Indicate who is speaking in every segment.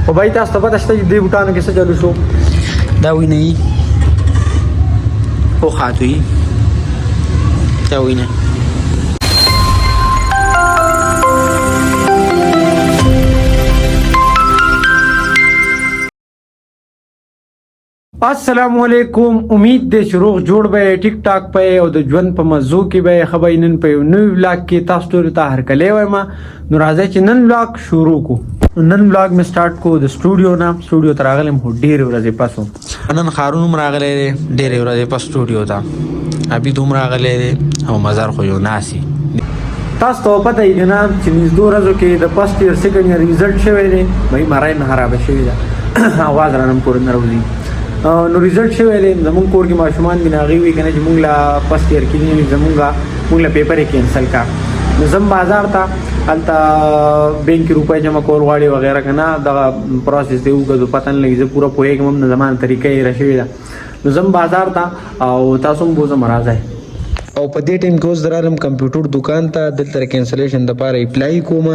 Speaker 1: خو بای تاسو ته پته شته چې دې بوټانو کې څه چلو شو؟
Speaker 2: دا وینئ او خاتوي، دا وینئ.
Speaker 1: السلام علیکم، امید دې چې روغ جوړ به، ټیک ټاک په او د ژوند په مزو کې به خبرې. نن په یو نوي ولاګ کې تاسو ټول ته هرکلی وایم. نو راځئ چې نن ولاګ شروع کو. نن ولاګ مې سٹارټ کو د سټوډیو نه. سټوډیو ته راغلم خو ډېرې ورځې پس وم.
Speaker 2: نن خارون هم راغلی دی ډېرې ورځې پس سټوډیو ته، عبید هم راغلی دی او مزار خو یو ناسي.
Speaker 1: تاسو ته پته یې کنه چې نږدې ورځو کې د فرست ایئر سیکنډ ایئر ریزلټ شوی دی. بھائی مرای مې خرابه شوې ده، اواز رانم پورې نه راوځي. نو ریزلټ شوی دی، زمونږ کور کې ماشومان دي، هغوی وایي که نه چې مونږ له فرست ایئر کې دي، مونږ له پیپر یې کینسل کا. نو ځم بازار ته، هلته بینک کې روپۍ جمع کول غواړي وغیره که نه، دغه پروسس دی اوږد، پته نه لګي، زه پوره پوهېږم هم نه، زما طریقه یې هېره شوې ده. نو ځم بازار ته او تاسو هم بوځم، راځئ. او په دې ټیم کې اوس درالم کمپیوټر دکان ته، دلته د کینسلیشن دپاره اپلای کوم.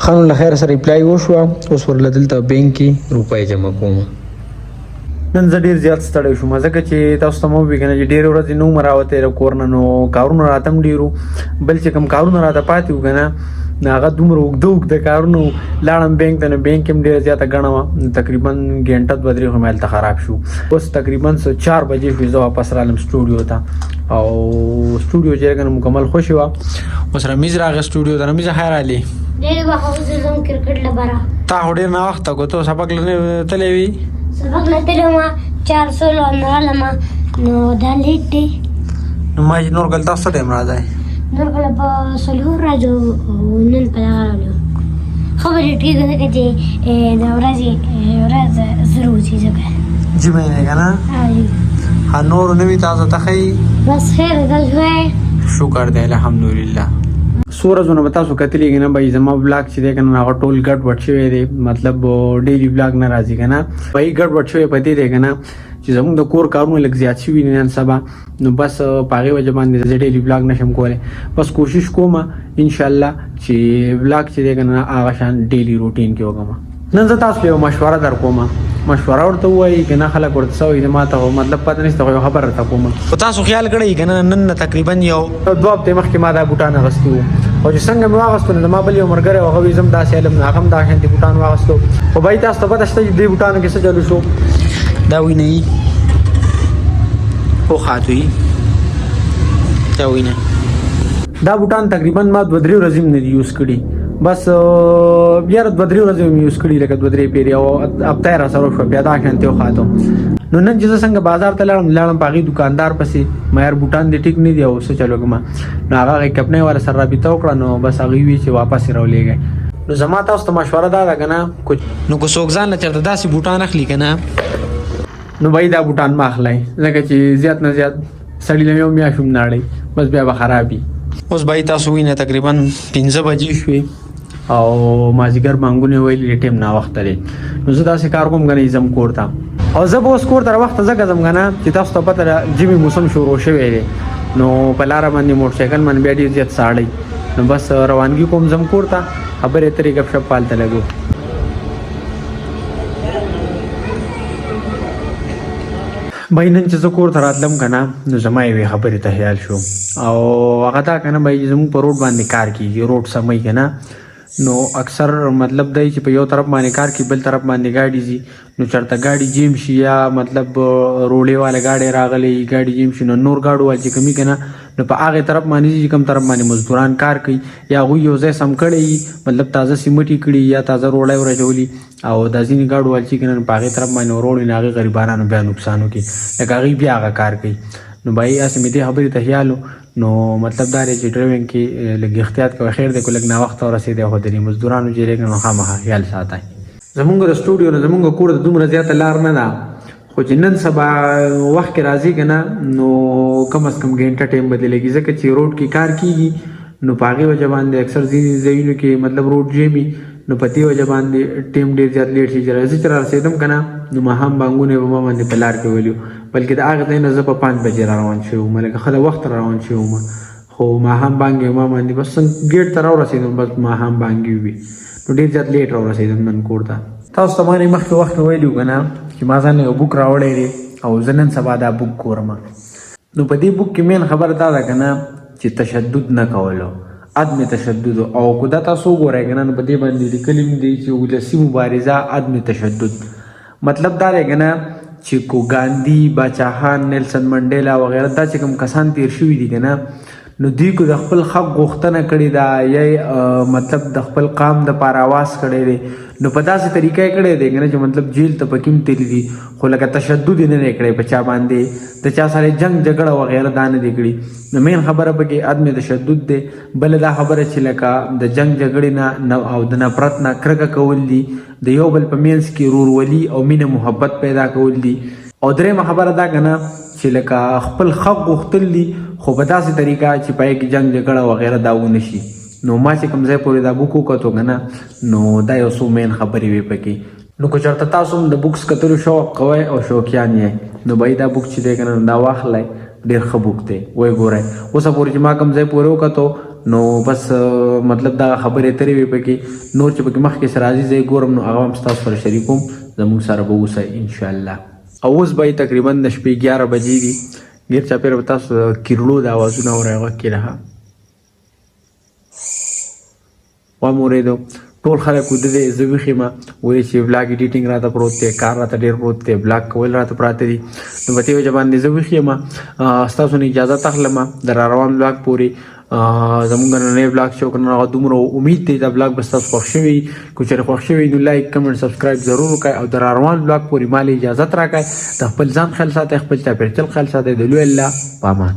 Speaker 1: ښه نو له خیره سره اپلای وشوه، اوس ورله دلته بینک کې روپۍ جمع کوم. نن زه ډېر زیات ستړی شوم، ځکه چې تاسو ته مو وویل که نه چې ډېرې ورځې نه وم راوتی له کور نه، نو کارونه راته هم ډېر وو. بل چې کوم کارونه راته پاتې وو که نه، نو هغه دومره اوږده اوږده کارونه وو. لاړم بینک ته، نو بینک کې هم ډېره زیاته ګڼه وه، نو تقریبا ګنټه دوه درې خو مې هلته خراب شو. اوس تقریبا څه 4 بجې شوې، زه واپس رالم سټوډیو ته او سټوډیو چې کنه مکمل خوشې وه.
Speaker 2: اوس رمیز راغی سټوډیو ته. رمیز، خیر علي.
Speaker 3: ډېر وخت اوس زم کرکټ لپاره.
Speaker 2: تا خو ډېر ناوخته کو، ته سبق له نه تللی وي؟
Speaker 3: سبق له تللی وم، 400 راغلم، نو دا لیټ دی.
Speaker 2: نو ما چې نور کله تاسو څه ټایم راځئ؟
Speaker 3: نور کله په 4 راځو او نن په دغه راغلو. ښه به لیټ کېږي، ځکه چې د ورځې ورځ زر وځي ځکه.
Speaker 2: جمعې دی که نه؟ ها، نور نوي تازه ته ښه یې؟
Speaker 3: بس خیر، تاسو ښه؟
Speaker 2: شکر دی، الحمدلله.
Speaker 1: څو ورځو نه به تاسو کتلي که نه بھائی، زما بلاګ چې دی که نه، هغه ټول ګډ وډ شوی دی، مطلب ډیلی بلاګ نه راځي که نه بھائی. ګډ وډ شوی په دې دی که نه چې زموږ د کور کارونه لږ زیات شوي دي نن سبا، نو بس په هغې وجه باندې زه ډیلی بلاګ نشم کولی. بس کوشش کوم انشاءالله چې بلاګ چې دی که نه، هغه شان ډیلی روټین کې وکړم. نن زه تاسو له یو مشوره در کوم. مشوره ورته ووایي که نه، خلک ورته څه وایي، ما ته خو مطلب پته نشته، خو یو خبره درته کوم.
Speaker 2: خو تاسو خیال کړئ که نه، نن نه تقریبا یو
Speaker 1: 2 هفتې مخکې ما دا بوټان اخیستي وو او چې څنګه مې واغستو، نو زما بل یو ملګری و، هغه وایي زه هم داسې علم، نو هغه هم دا شانتې بوټان واغستو. خو بھائی تاسو ته پته شته چې دې بوټانو کې څه چلو شو؟
Speaker 2: دا وینئ او خاتوي، دا وینئ.
Speaker 1: دا بوټان تقریبا ما دوه درې ورځې هم نه دي یوز کړي، بس یاره دوه درې ورځې مې یوز کړي، لکه دوه درې پیرې او هفته یې راسره وشوه، بیا دا شانتې وخاتو. نو نن چې زه څنګه بازار ته لاړم، لاړم په هغې دکاندار پسې، ما یار بوټان دې ټیک نه دي او څه چلو کومه. نو هغه هغې کمپنۍ والا سره رابطه وکړه، نو بس هغوی وی چې واپس یې راولېږئ. نو زما تاسو ته مشوره دا ده که نه
Speaker 2: نو که څوک ځان له چېرته داسې بوټان اخلي که نه،
Speaker 1: نو بھائی دا بوټان مه اخلئ، ځکه چې زیات نه زیات سړي له یو میاشت هم نه اړوي، بس بیا به خراب وي.
Speaker 2: اوس بھائی تاسو وینئ تقریبا 5 بجې شوې.
Speaker 1: او مازیګر بانګونه ویلي، ټیم ناوخته دی، نو زه داسې کار کوم کنه، ځم کور ته. او زه به اوس کور ته وخته ځکه ځم کنه چې تاسو ته پته ده ژمي موسم شروع شوی دی، نو په لاره باندې موټرسایکل باندې بیا ډېر زیات ساړی. نو بس روانګي کوم، ځم کور ته، خبرې اترې ګپ شپ پالته لګو. بھائی نن چې زه کور ته راتلم که نه، نو زما یوې خبرې ته خیال شو او هغه دا که نه بھائی، زموږ په روډ باندې کار کیږي، روډ سموي که نه. نو اکثر مطلب دی چې په یو طرف باندې کار کوي، بل طرف باندې ګاډي ځي، نو چرته ګاډي جیم شي یا مطلب روړې والا ګاډی راغلی، ګاډي جیم شي، نو نور ګاډو وال چې کمی که نه، نو په هغه طرف باندې ځي چې کوم طرف باندې مزدوران کار کوي یا هغوی یو ځای سم کړی، مطلب تازه سیمټ یې کړي یا تازه روړی ورچولي. او دا ځینې ګاډو وال چې که نه، په هغې طرف باندې وروړي، نو هغې غریبانانو بیا نقصان وکړي، لکه هغوی بیا هغه کار کوي. نو بھائی هسې مې دې خبرې ته خیال و. نو مطلب دا دی چې ډرایوینګ کې لږ احتیاط کوئ. خیر دی که لږ ناوخته ورسېدی، خو د دې مزدورانو چې دی که نو خامخا خیال ساتئ. زمونږ د سټوډیو نه زمونږ کور ته دومره زیاته لار نه ده، خو چې نن سبا وخت کې راځي که نه، نو کم از کم ګنټه ټایم به دې لګي، ځکه چې روډ کې کار کیږي، نو په هغې وجه باندې اکثر ځینې ځایونو کې مطلب روډ جیمي، نو په دې وجه باندې ټایم ډېر زیات لیټ شي. چې زه چې رارسېدم که نه، نو ماښام بانګونه یې په ما باندې په لار کې ویلي، بلکې د هغې ځای نه زه په 5 بجې را روان شوی وم، لکه ښه د وخت را روان شوی وم، خو ماښام بانګ یې ما باندې بس ګیټ ته راورسېدم، بس ماښام بانګ یې وي. نو ډېر زیات لیټ راورسېدم نن کور ته. تاسو ته ما نه مخکې وخت کې ویلي وو که نه چې ما ځان له یو بوک راوړی دی او زه نن سبا دا بوک ګورم. نو په دې بوک کې مین خبره دا ده که نه چې تشدد نه کولو، عدم تشدد. او که دا تاسو وګورئ که نه، نو په دې باندې لیکلي هم دي چې ولسي مبارزه عدم تشدد. مطلب دا دی که نه چې کو ګاندي، باچاخان، نیلسن منډیلا وغیره دا چې کوم کسان تیر شوي دي که نه، نو دوی کو د خپل حق غوښتنه کړې ده یا مطلب د خپل قام د پاره आवाज کړی دی، نو په داسې طریقه یې کړی دی که نه چې مطلب جیل ته پکې هم تللي دي، خو لکه تشدد یې نه دی کړی په چا باندې، د چا سره جنگ جګړه وغیره دا نه دی کړي. نو مین خبره پکې عدم تشدد دی. بله دا خبره چې لکه د جنگ جګړې نه او د نفرت نه کرکه کول دي، د یو بل په منځ کې ورورولي او مینه محبت پیدا کول دي. او درېیمه خبره دا که نه چې لکه خپل حق غوښتل دي، خو په داسې طریقه چې پای کې جنگ جګړه وغیره دا ونه شي. نو ما چې کوم ځای پورې دا بوک وکتو که نه، نو دا یو څو مین خبرې وې پکې. نو که چېرته تاسو هم د بوکس کتلو شوق کوئ او شوقیان یئ، نو به دا بوک چې دی که نه دا واخلئ، ډېر ښه بوک دی، ویې ګورئ. اوسه پورې چې ما کوم ځای پورې وکتو، نو بس مطلب دا خبرې اترې وې پکې. نور چې پکې مخکې څه راځي، زه یې ګورم، نو هغه هم ستاسو سره شریکوم. زموږ سره به اوسئ انشاءالله. او اوس به یې تقریبا د شپې 11 بجې دي. ګیر چاپېره به تاسو د کیرړو د اوازونه اورئ، غوږ کې ده وام اورېدو. ټول خلک ویده دی، زه ویښ یم، ولې چې بلاګ ایډیټینګ راته پروت دی، کار راته ډېر پروت دی، بلاګ کول راته پراته دي، نو په دې وجه باندې زه ویښ یم. ستاسو نه اجازه اخلم د را روان بلاګ پورې. زمونږ نننی بلاګ چې وکړو هغه دومره، امید دی دا بلاګ به ستاسو خوښ شوي. که چېرې خوښ شوي نو لایک، کمنټ، سبسکرایب ضرور وکړئ او د را روان بلاګ پورې ما له اجازت راکړئ. د خپل ځان خیال ساتئ، خپل چاپېرچل خیال ساتئ. د لوی الله په امان.